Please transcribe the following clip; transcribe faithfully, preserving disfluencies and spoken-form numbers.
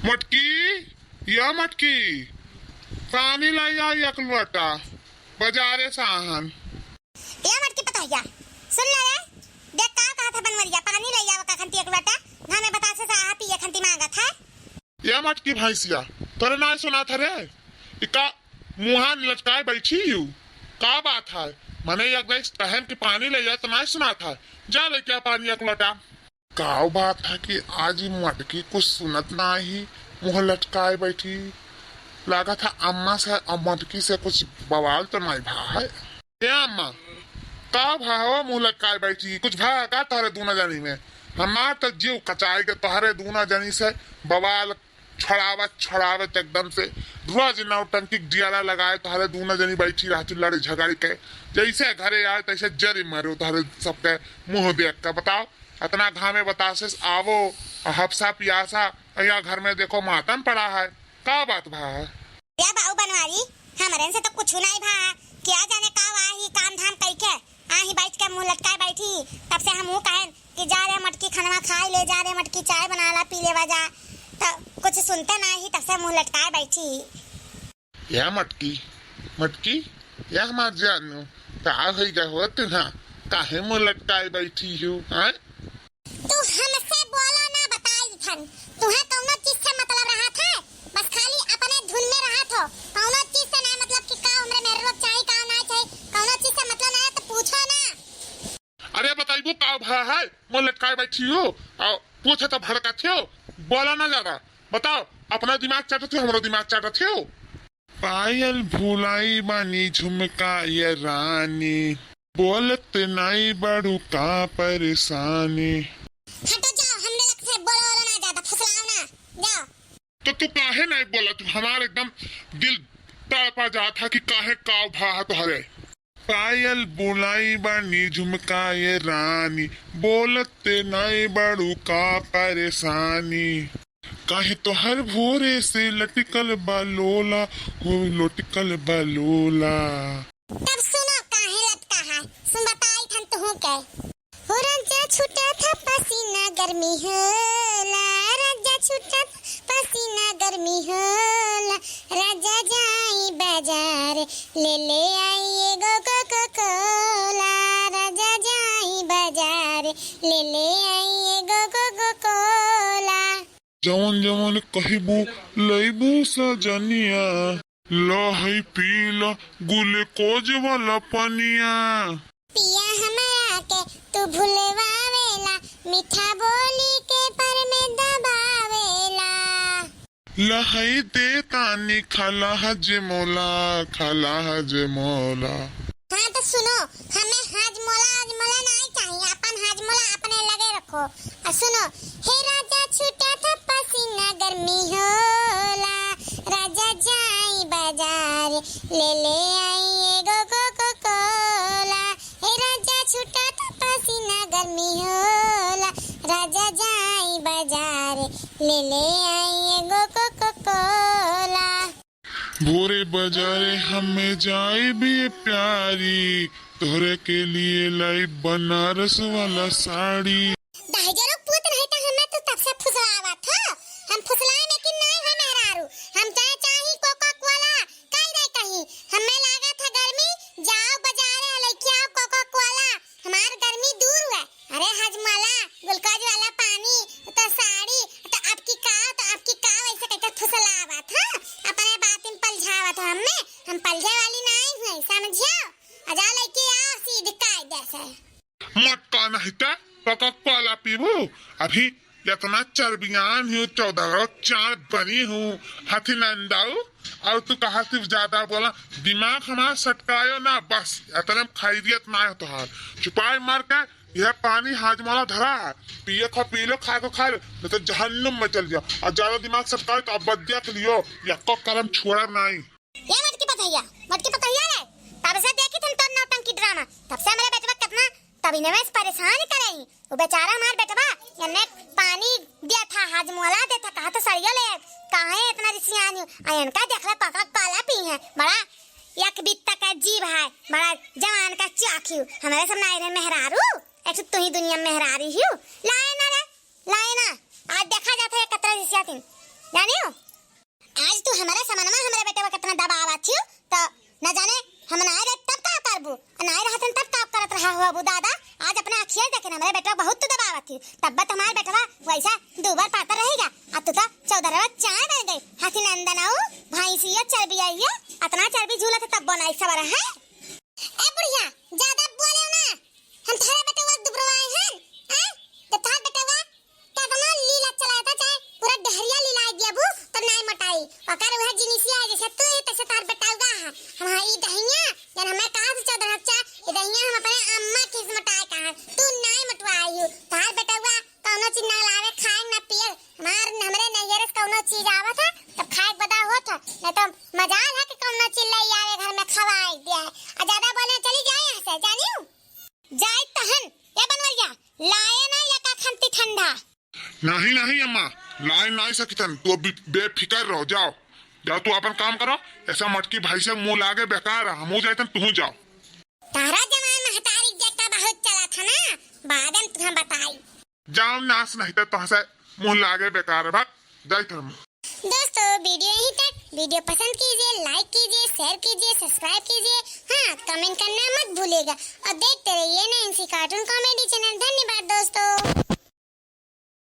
मटकी, या मटकी, पानी लाई आ एक लोटा, बजारे से आहन। या मटकी पतोहिया, सुन ले रे, देख का कहत है बनवरिया, पानी लाई आवा का खंती एक लोटा, घामे बतासे से आहा पिए खंती मांगत है। या मटकी भैंसिया, तोरे नाय सुनात है रे? ई का मुँहा लटकाए बैठी यू? का बात है? मने एक गिलास कहन कि पानी लाई आ तो नाय सुनात है। जा लेके आ पानी एक लोटा। का बात है कि आज ई मटकी कुछ सुनत नाही, मुँह लटकाए बैठी। लागत है अम्मा से और मटकी से कुछ बवाल तो नाय भा है। ए अम्मा, का भा हो मुँह लटकाए बैठी? कुछ भा का तोहरे दूना जनी में? हमार तो जीव कचाए के तोहरे दूना जनी से बवाल छड़ावत छड़ावत एकदम से रोज नौटंकी डियाला लगाए तोहरे दूना जनी बैठी रहती लड़ी झगड़ के। जैसे घरे आए तैसे जरी मरो तोहरे सबके मुँह देख के। बताओ, इतना घामे बतासे से आवो, हफ्सा पियासा, यहाँ घर में देखो मातम पड़ा है। का बात भा है? या बाऊ बनवारी, हमरन से तो कुछ नहीं भा। क्या जाने का आही काम धाम कई के, आही बैठ के मुँह लटकाए बैठी। तब से हमहू कहन कि जा रे मटकी खनवा खाई ले, जा रे मटकी चाय बना ला पी लेवा जा। तो कुछ सुनते नाही, तब से मुँह लटकाए बैठी। या मटकी, मटकी, या हमार जानू, का होई गा हो तुहा? काहे मुँह लटकाए बैठी हो, हाँ? तू हमसे बोलो ना, बताई दिथन। तुहे कौनो चीज से मतलब रहत है, बस खाली अपने धुन में रहत हो। कौनो चीज से ना मतलब कि का हमरे मेहरुआ के चाही, का ना चाही, कौनो चीज से मतलब ना है तो पूछो ना। अरे बताइबू का भा है, मुँह लटकाए बैठी हो, और पूछे तो भड़कत हो, बोला ना ज्यादा। बताओ, अपना दिमाग चाटत हो, हमरो दिमाग चाटत हो। पायल भुलाई बानी झुमका ये रानी, बोलत नाई बड़ू का परेशानी। हटो जाओ, हमरे लग से बोलो, बोलो ना ज्यादा, फुसलाओ ना, जाओ। तो तू काहे नहीं बोला? तू हमार एकदम दिल तड़पा जात है कि काहे काव भा है तोहरे। पायल बुलाई बानी झुमका ये रानी, बोलत नाई बड़ू का परेशानी। काहे तोहर भोरे से लटकल बा लोला, हो लटकल बा लोला। तब सुनो काहे लटका है, सुन बताई थन तुहू के। हो राजा छूटा था पसीना गर्मी होला, राजा छूटा था पसीना गर्मी होला, राजा जाई बाजार ले ले आई एगो कोको कोला, राजा जाई बाजार ले ले आई एगो कोको कोला। जवन जवन कहिबू लइबू सजनिया, लहई पीला ग्लूकोज वाला पनिया। पिया हमरा के तू भुलवावेला, मीठा बोली के पर में दबावेला। लहई दे तानी खाला हजमोला, खाला हजमोला। हाँ तो सुनो, हमें हाजमोला, हाजमोला नाई चाहिए, अपन हाजमोला अपने लगे रखो। और सुनो, हे राजा छूटा था पसीना गर्मी होला, राजा जाई बाजार ले ले आई एगो कोको कोला। हे राजा छूटा था पसीना गर्मी होला, राजा जाई बाजार ले ले आई एगो कोको कोला। भोरे बाजारे हमें जाइबे प्यारी, तोहरे के लिए लाई बनारस वाला साड़ी। दहेजरो पूत नहीं तो हमें तो तब से फुसलावत हो। हम फुसलाए में कि नहीं है मेहरारू। हम चाहे चाही कोका कोला, काई रे कहीं। हमें लागत है गर्मी, जाओ बाजारे लइके आओ कोका कोला। हमार गर्मी दूर हुआ। अरे हजमोला, ग्लूकोज वाला पानी, तो साड़ी, तो आपकी का, तो आपकी का वैसे कहके फुसलावत, हाँ? अपने बात में पलझावत हो हमें, हम पलझे वाली नहीं हुए, समझियो? आ जा लइके आओ सीध कायदे से। मटका नहीं तो कोका कोला पीबू? अभी इतना चर्बियान हूँ, चौदह चार बनी हूँ, हाथी नंदाऊ। और तू कहा सिर्फ ज्यादा बोला, दिमाग हमारा सटकायो ना, बस इतने में खैरियत ना है तोहार। चुपाई मार के यह पानी हाजमोला धरा है, पिए खा पी लो, खाए को खा लो, नहीं तो जहन्नुम में चल जाओ। और ज्यादा दिमाग सटकायो तो अब बदिया के लियो, यक्को कलम छोड़ा नहीं। ये मटकी पतैया, मटकी पतैया रे, तब से देखी तुम तो नौटंकी ड्रामा, तब से मेरे बेटवा कितना तभी ने मैं परेशान करे ही। वो बेचारा हमार बेटवा, एने पानी दिया था, हाजमोला दिया था, कहा तो सड़ियो ले, काहे इतना रिसियान हो? आ इनका देख ला, कोका कोला पी है, बड़ा एक बित्ता का जीभ है, बड़ा जवान का चाक हो। हमारे सब नाई रे मेहरारू, एक तो तू ही दुनिया में मेहरारू हो। लाए ना रे, लाए ना, आज देखा जाता है कतरा रिसियातिन। जानियो, आज तू हमरे समनवा हमरे बेटवा केतना दबावत हियो, त न जाने हम नाय रहे तब का करबू, नाय रहतन तब का करत रहा हो अबू दादा। आज अपने अखिया देखे हमरे बेटवा बहुत तू दबावत हियो, तब तो हमार बेटवा वैसा दूबर पातर रहेगा। आ तू तो चौदहवा चाय बन गई, हाथी नंदन आऊ भैंसिया चर्बी आई है, अतना चर्बी झूलत है तब बनाई सबर है। ए बुढ़िया, ज्यादा बोले ना, हम थारे बेटवा दुबरवाए हैं, हैं? तो थार बेटवा केतना लीला चलाता, चाहे पूरा डहरिया लीला दियाबू, तब नाय मोटाई। ओकर उहे जिनिसिया है, जैसे तू ही तैसे तार बेटाउगा है। हम हाँ ई दहिया, जन हमें कहा से चौदह बच्चा, ई दहिया हम अपने अम्मा के से मोटाए कहा, तू नाय मोटवाई हो। तार बेटाउगा कौनो चीज ना लावे, खाए ना पिए। हमार, हमरे नैहरे से कौनो चीज आवत है, तब खाए के बदा होत है, नहीं तो मजाल है कि कौनो चीज ले आवे घर में खवाई दिया है। आ ज्यादा बोले चली जाए यहाँ से, जानियो? जाए तहन, ए बनवरिया, लाए ना या का खंती ठंडा? नहीं, नहीं अम्मा, लाए नाय सकितन, तू बे-, बेफिकर रहो, जाओ, जाओ तू अपन काम करो, ऐसा मटकी भाई से मुँह लागे बेकार है, हमहू जाइतन, तू जाओ। तारा जवान महतारी जट्टा बहुत चला था ना, बादन तुहाँ बताई। जाओ नास नहीं तो तुहाँ से मुँह लागे बेकार है, भाग, जाइतन। दोस्तों, वीडियो यहीं तक। वीडियो पसंद कीजिए, like कीजिए, share कीजिए, subscribe कीजिए, हाँ, comment करना मत भूलिएगा और देखते रहिए नैन्सी cartoon comedy channel। धन्यवाद दोस्तों।